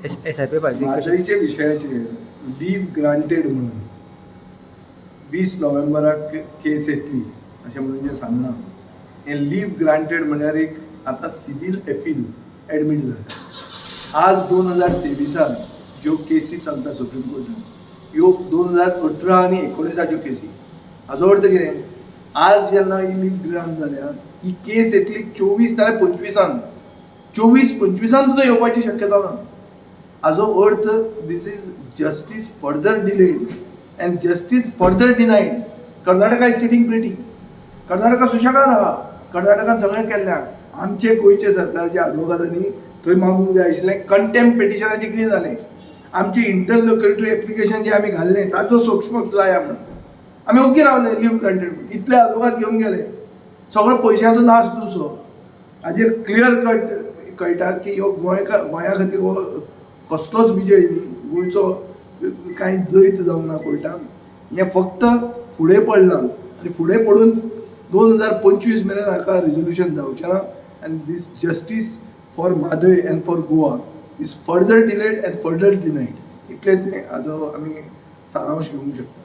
S I P file म्हादयच्या विशयाचेर leave granted म्हणून 20 नोव्हेंबराक केस येतली अशें म्हणून जें सांगलां, हें लीव ग्रांटेड म्हणल्यार एक आतां सिवील एपील एडमीट जालें. आज 2023आन ज्यो केसी चलता सुप्रीम कोर्टान, ह्यो 2018 आनी 19आच्यो केसी. हाजो अर्थ कितें? आज जेन्ना ही लीव ग्रांट जाल्या, ही केस येतली 24 नाल्यार 25आन. 24 25आन सुद्दां येवपाची शक्यता ना. हाजो अर्थ, this is justice further delayed and justice further denied. Karnataka is sitting pretty. Karnataka सुशेगाद आहा. कर्नाटकान सगळें केल्लें आहा. आमचे गोंयचे सरकारच्या आदवोगादांनी थंय मागूंक जाय आशिल्लें, कंटेम्प्ट पिटिशनाचें कितें जालें? आमचें इंटरलोक्युटरी एप्लिकेशन जें आमी घाल्लें, ताचो सोक्षमोक्ष जाया म्हणून. आमी ओग्गी रावले. लीव ग्रांटेड, इतले आदवोगाद घेवन गेले, सगळो पयशांचो नाश दुसरो. हाजेर क्लियर कट कळटा की ह्यो गोंया खातीर हो कसलोच विजय न्ही. गोंयचो कांय जैत जावंक ना कोर्टान. हें फक्त फुडें पडलां आनी फुडें पडून 2025 मेरेन हाका रिजोल्युशन जावचें ना आनी this justice for Mhadei and for Goa is further delayed and further denied. इतलेंच हें हाजो आमी सारांश घेवंक शकता.